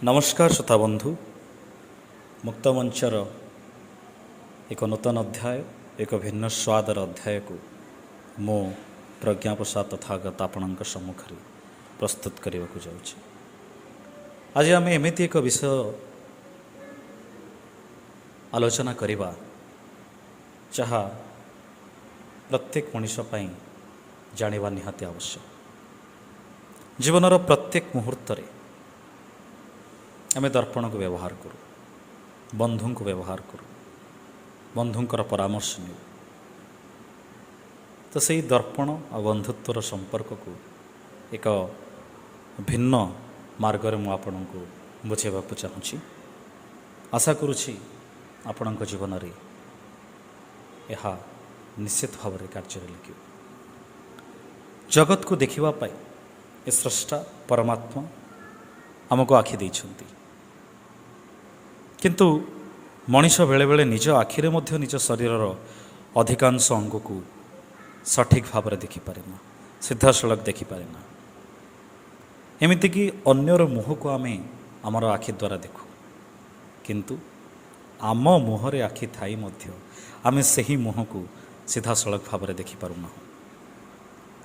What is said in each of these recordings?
ନମସ୍କାର ଶ୍ରୋତା ବନ୍ଧୁ। ମୁକ୍ତ ମଞ୍ଚର ଏକ ନୂତନ ଅଧ୍ୟାୟ, ଏକ ଭିନ୍ନ ସ୍ୱାଦର ଅଧ୍ୟାୟକୁ ମୁଁ ପ୍ରଜ୍ଞା ପ୍ରସାଦ ତଥାଗତ ଆପଣଙ୍କ ସମ୍ମୁଖରେ ପ୍ରସ୍ତୁତ କରିବାକୁ ଯାଉଛି। ଆଜି ଆମେ ଏମିତି ଏକ ବିଷୟ ଆଲୋଚନା କରିବା, ଯାହା ପ୍ରତ୍ୟେକ ମଣିଷ ପାଇଁ ଜାଣିବା ନିହାତି ଆବଶ୍ୟକ। ଜୀବନର ପ୍ରତ୍ୟେକ ମୁହୂର୍ତ୍ତରେ ଆମେ ଦର୍ପଣକୁ ବ୍ୟବହାର କରୁ, ବନ୍ଧୁଙ୍କୁ ବ୍ୟବହାର କରୁ, ବନ୍ଧୁଙ୍କର ପରାମର୍ଶ ନେଉ। ତ ସେଇ ଦର୍ପଣ ଆଉ ବନ୍ଧୁତ୍ୱର ସମ୍ପର୍କକୁ ଏକ ଭିନ୍ନ ମାର୍ଗରେ ମୁଁ ଆପଣଙ୍କୁ ବୁଝାଇବାକୁ ଚାହୁଁଛି। ଆଶା କରୁଛି ଆପଣଙ୍କ ଜୀବନରେ ଏହା ନିଶ୍ଚିତ ଭାବରେ କାର୍ଯ୍ୟରେ ଲାଗିବ। ଜଗତକୁ ଦେଖିବା ପାଇଁ ଏ ସ୍ରଷ୍ଟା ପରମାତ୍ମା ଆମକୁ ଆଖି ଦେଇଛନ୍ତି, କିନ୍ତୁ ମଣିଷ ବେଳେବେଳେ ନିଜ ଆଖିରେ ମଧ୍ୟ ନିଜ ଶରୀରର ଅଧିକାଂଶ ଅଙ୍ଗକୁ ସଠିକ୍ ଭାବରେ ଦେଖିପାରେ ନା, ସିଧାସଳଖ ଦେଖିପାରେ ନା। ଏମିତିକି ଅନ୍ୟର ମୁହଁକୁ ଆମେ ଆମର ଆଖି ଦ୍ୱାରା ଦେଖୁ, କିନ୍ତୁ ଆମ ମୁହଁରେ ଆଖି ଥାଇ ମଧ୍ୟ ଆମେ ସେହି ମୁହଁକୁ ସିଧାସଳଖ ଭାବରେ ଦେଖିପାରୁନାହୁଁ।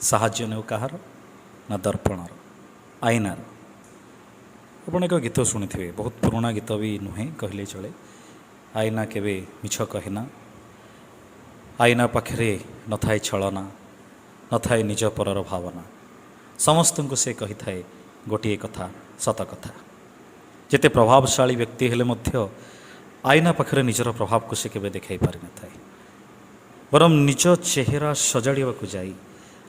ସାହାଯ୍ୟ ନେଉ କାହାର ନା ଦର୍ପଣର, ଆଇନାର। ଆପଣ ଏକ ଗୀତ ଶୁଣିଥିବେ, ବହୁତ ପୁରୁଣା ଗୀତ ବି ନୁହେଁ କହିଲେ ଚଳେ। ଆଇନା କେବେ ମିଛ କହେନା, ଆଇନା ପାଖରେ ନଥାଏ ଛଳନା, ନଥାଏ ନିଜ ପରର ଭାବନା। ସମସ୍ତଙ୍କୁ ସେ କହିଥାଏ ଗୋଟିଏ କଥା, ସତ କଥା। ଯେତେ ପ୍ରଭାବଶାଳୀ ବ୍ୟକ୍ତି ହେଲେ ମଧ୍ୟ ଆଇନା ପାଖରେ ନିଜର ପ୍ରଭାବକୁ ସେ କେବେ ଦେଖାଇ ପାରିନଥାଏ, ବରଂ ନିଜ ଚେହେରା ସଜାଡ଼ିବାକୁ ଯାଇ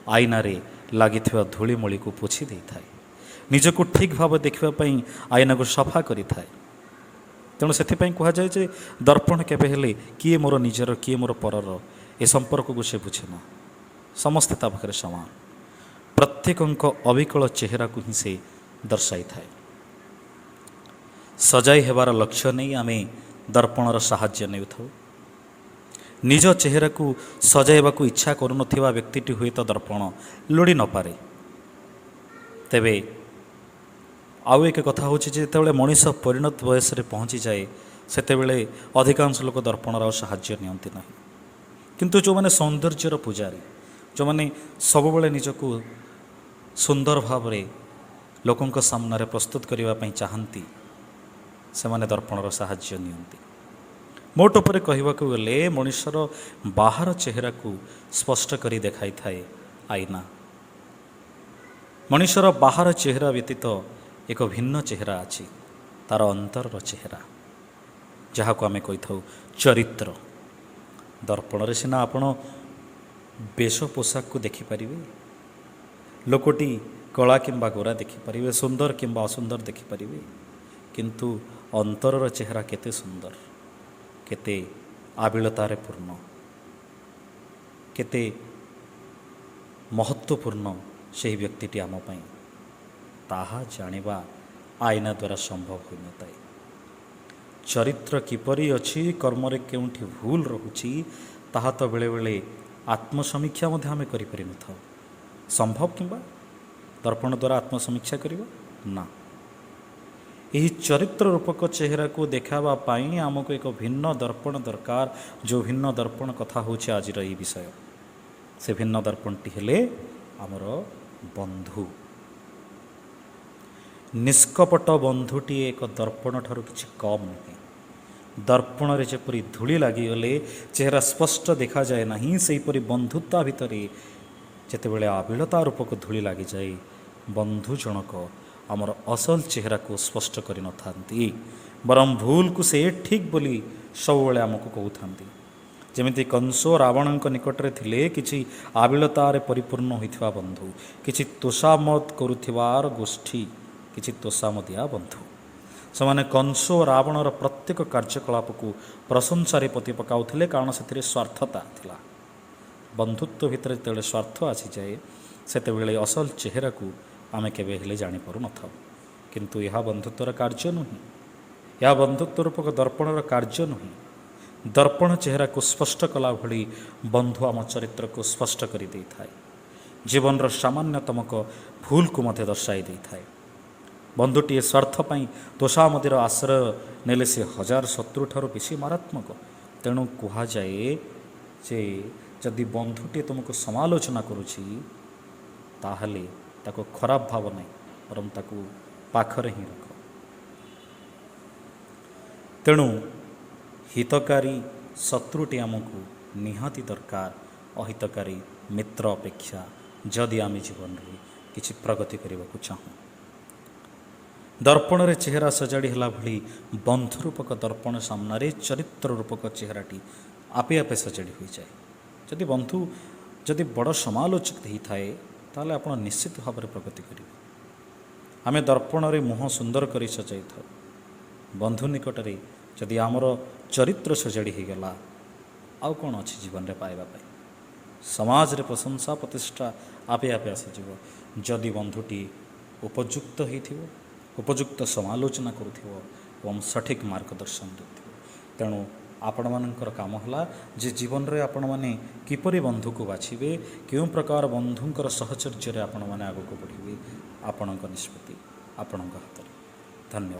ଆଇନାରେ ଲାଗିଥିବା ଧୂଳିମୂଳିକୁ ପୋଛି ଦେଇଥାଏ। ନିଜକୁ ଠିକ୍ ଭାବେ ଦେଖିବା ପାଇଁ ଆଇନାକୁ ସଫା କରିଥାଏ। ତେଣୁ ସେଥିପାଇଁ କୁହାଯାଏ ଯେ ଦର୍ପଣ କେବେ ହେଲେ କିଏ ମୋର ନିଜର, କିଏ ମୋର ପରର, ଏ ସମ୍ପର୍କକୁ ସେ ବୁଝେ ନା। ସମସ୍ତେ ତା ପାଖରେ ସମାନ। ପ୍ରତ୍ୟେକଙ୍କ ଅବିକଳ ଚେହେରାକୁ ହିଁ ସେ ଦର୍ଶାଇଥାଏ। ସଜାଇ ହେବାର ଲକ୍ଷ୍ୟ ନେଇ ଆମେ ଦର୍ପଣର ସାହାଯ୍ୟ ନେଉଥାଉ। ନିଜ ଚେହେରାକୁ ସଜାଇବାକୁ ଇଚ୍ଛା କରୁନଥିବା ବ୍ୟକ୍ତିଟି ହୁଏତ ଦର୍ପଣ ଲୋଡ଼ି ନପାରେ। ତେବେ ଆଉ ଏକ କଥା ହେଉଛି ଯେ ଯେତେବେଳେ ମଣିଷ ପରିଣତ ବୟସରେ ପହଞ୍ଚିଯାଏ, ସେତେବେଳେ ଅଧିକାଂଶ ଲୋକ ଦର୍ପଣର ଆଉ ସାହାଯ୍ୟ ନିଅନ୍ତି ନାହିଁ। କିନ୍ତୁ ଯେଉଁମାନେ ସୌନ୍ଦର୍ଯ୍ୟର ପୂଜାରୀ, ଯେଉଁମାନେ ସବୁବେଳେ ନିଜକୁ ସୁନ୍ଦର ଭାବରେ ଲୋକଙ୍କ ସାମ୍ନାରେ ପ୍ରସ୍ତୁତ କରିବା ପାଇଁ ଚାହାନ୍ତି, ସେମାନେ ଦର୍ପଣର ସାହାଯ୍ୟ ନିଅନ୍ତି। ମୋଟ ଉପରେ କହିବାକୁ ଗଲେ ମଣିଷର ବାହାର ଚେହେରାକୁ ସ୍ପଷ୍ଟ କରି ଦେଖାଇଥାଏ ଆଇନା। ମଣିଷର ବାହାର ଚେହେରା ବ୍ୟତୀତ ଏକ ଭିନ୍ନ ଚେହେରା ଅଛି, ତାର ଅନ୍ତରର ଚେହେରା, ଯାହାକୁ ଆମେ କହିଥାଉ ଚରିତ୍ର। ଦର୍ପଣରେ ସିନା ଆପଣ ବେଶ ପୋଷାକକୁ ଦେଖିପାରିବେ, ଲୋକଟି କଳା କିମ୍ବା ଗୋରା ଦେଖିପାରିବେ, ସୁନ୍ଦର କିମ୍ବା ଅସୁନ୍ଦର ଦେଖିପାରିବେ, କିନ୍ତୁ ଅନ୍ତରର ଚେହେରା କେତେ ସୁନ୍ଦର, କେତେ ଆବିଳତାରେ ପୂର୍ଣ୍ଣ, କେତେ ମହତ୍ତ୍ୱପୂର୍ଣ୍ଣ ସେହି ବ୍ୟକ୍ତିଟି ଆମ ପାଇଁ, ତାହା ଜାଣିବା ଆଇନା ଦ୍ୱାରା ସମ୍ଭବ ହୋଇନଥାଏ। ଚରିତ୍ର କିପରି ଅଛି, କର୍ମରେ କେଉଁଠି ଭୁଲ ରହୁଛି, ତାହା ତ ବେଳେବେଳେ ଆତ୍ମସମୀକ୍ଷା ମଧ୍ୟ ଆମେ କରିପାରିନଥାଉ। ସମ୍ଭବ କିମ୍ବା ଦର୍ପଣ ଦ୍ୱାରା ଆତ୍ମସମୀକ୍ଷା କରିବା ନା। ଏହି ଚରିତ୍ର ରୂପକ ଚେହେରାକୁ ଦେଖାଇବା ପାଇଁ ଆମକୁ ଏକ ଭିନ୍ନ ଦର୍ପଣ ଦରକାର, ଯେଉଁ ଭିନ୍ନ ଦର୍ପଣ କଥା ହେଉଛି ଆଜିର ଏହି ବିଷୟ। ସେ ଭିନ୍ନ ଦର୍ପଣଟି ହେଲେ ଆମର ବନ୍ଧୁ। ନିଷ୍କପଟ ବନ୍ଧୁଟିଏ ଏକ ଦର୍ପଣ ଠାରୁ କିଛି କମ୍ ନୁହେଁ। ଦର୍ପଣରେ ଯେପରି ଧୂଳି ଲାଗିଗଲେ ଚେହେରା ସ୍ପଷ୍ଟ ଦେଖାଯାଏ ନାହିଁ, ସେହିପରି ବନ୍ଧୁତା ଭିତରେ ଯେତେବେଳେ ଆବିଳତା ରୂପକ ଧୂଳି ଲାଗିଯାଏ, ବନ୍ଧୁ ଜଣକ ଆମର ଅସଲ ଚେହେରାକୁ ସ୍ପଷ୍ଟ କରିନଥାନ୍ତି, ବରଂ ଭୁଲକୁ ସେ ଠିକ୍ ବୋଲି ସବୁବେଳେ ଆମକୁ କହୁଥାନ୍ତି। ଯେମିତି କଂସ ରାବଣଙ୍କ ନିକଟରେ ଥିଲେ କିଛି ଆବିଳତାରେ ପରିପୂର୍ଣ୍ଣ ହୋଇଥିବା ବନ୍ଧୁ, କିଛି ତୋଷାମଦ କରୁଥିବାର ଗୋଷ୍ଠୀ, କିଛି ତୋଷାମଦିଆ ବନ୍ଧୁ। ସେମାନେ କଂସ ଓ ରାବଣର ପ୍ରତ୍ୟେକ କାର୍ଯ୍ୟକଳାପକୁ ପ୍ରଶଂସାରେ ପୋତି ପକାଉଥିଲେ, କାରଣ ସେଥିରେ ସ୍ୱାର୍ଥତା ଥିଲା। ବନ୍ଧୁତ୍ୱ ଭିତରେ ଯେତେବେଳେ ସ୍ୱାର୍ଥ ଆସିଯାଏ, ସେତେବେଳେ ଅସଲ ଚେହେରାକୁ ଆମେ କେବେ ହେଲେ ଜାଣିପାରୁନଥାଉ। କିନ୍ତୁ ଏହା ବନ୍ଧୁତ୍ୱର କାର୍ଯ୍ୟ ନୁହେଁ, ଏହା ବନ୍ଧୁତ୍ୱ ରୂପକ ଦର୍ପଣର କାର୍ଯ୍ୟ ନୁହେଁ। ଦର୍ପଣ ଚେହେରାକୁ ସ୍ପଷ୍ଟ କଲା ଭଳି ବନ୍ଧୁ ଆମ ଚରିତ୍ରକୁ ସ୍ପଷ୍ଟ କରିଦେଇଥାଏ, ଜୀବନର ସାମାନ୍ୟତମକ ଭୁଲକୁ ମଧ୍ୟ ଦର୍ଶାଇ ଦେଇଥାଏ। ବନ୍ଧୁଟିଏ ସ୍ୱାର୍ଥ ପାଇଁ ତୋଷାମଦିର ଆଶ୍ରୟ ନେଲେ ସେ ହଜାର ଶତ୍ରୁଠାରୁ ବେଶୀ ମାରାତ୍ମକ। ତେଣୁ କୁହାଯାଏ ଯେ ଯଦି ବନ୍ଧୁଟିଏ ତୁମକୁ ସମାଲୋଚନା କରୁଛି, ତାହେଲେ ତାକୁ ଖରାପ ଭାବ ନାହିଁ, ବରଂ ତାକୁ ପାଖରେ ହିଁ ରଖ। ତେଣୁ ହିତକାରୀ ଶତ୍ରୁଟି ଆମକୁ ନିହାତି ଦରକାର ଅହିତକାରୀ ମିତ୍ର ଅପେକ୍ଷା, ଯଦି ଆମେ ଜୀବନରେ କିଛି ପ୍ରଗତି କରିବାକୁ ଚାହୁଁ। ଦର୍ପଣରେ ଚେହେରା ସଜାଡ଼ି ହେଲା ଭଳି ବନ୍ଧୁ ରୂପକ ଦର୍ପଣ ସାମ୍ନାରେ ଚରିତ୍ର ରୂପକ ଚେହେରାଟି ଆପେ ଆପେ ସଜାଡ଼ି ହୋଇଯାଏ। ଯଦି ବନ୍ଧୁ ଯଦି ବଡ଼ ସମାଲୋଚକ ହେଇଥାଏ, ତାହେଲେ ଆପଣ ନିଶ୍ଚିତ ଭାବରେ ପ୍ରଗତି କରିବେ। ଆମେ ଦର୍ପଣରେ ମୁହଁ ସୁନ୍ଦର କରି ସଜାଇଥାଉ। ବନ୍ଧୁ ନିକଟରେ ଯଦି ଆମର ଚରିତ୍ର ସଜାଡ଼ି ହେଇଗଲା, ଆଉ କ'ଣ ଅଛି ଜୀବନରେ ପାଇବା ପାଇଁ? ସମାଜରେ ପ୍ରଶଂସା ପ୍ରତିଷ୍ଠା ଆପେ ଆପେ ଆସିଯିବ, ଯଦି ବନ୍ଧୁଟି ଉପଯୁକ୍ତ ହେଇଥିବ, ଉପଯୁକ୍ତ ସମାଲୋଚନା କରୁଥିବ ଏବଂ ସଠିକ୍ ମାର୍ଗଦର୍ଶନ ଦେଉଥିବ। ତେଣୁ ଆପଣମାନଙ୍କର କାମ ହେଲା ଯେ ଜୀବନରେ ଆପଣମାନେ କିପରି ବନ୍ଧୁକୁ ବାଛିବେ, କେଉଁ ପ୍ରକାର ବନ୍ଧୁଙ୍କର ସହଚର୍ଯ୍ୟରେ ଆପଣମାନେ ଆଗକୁ ବଢ଼ିବେ, ଆପଣଙ୍କ ନିଷ୍ପତ୍ତି ଆପଣଙ୍କ ହାତରେ। ଧନ୍ୟବାଦ।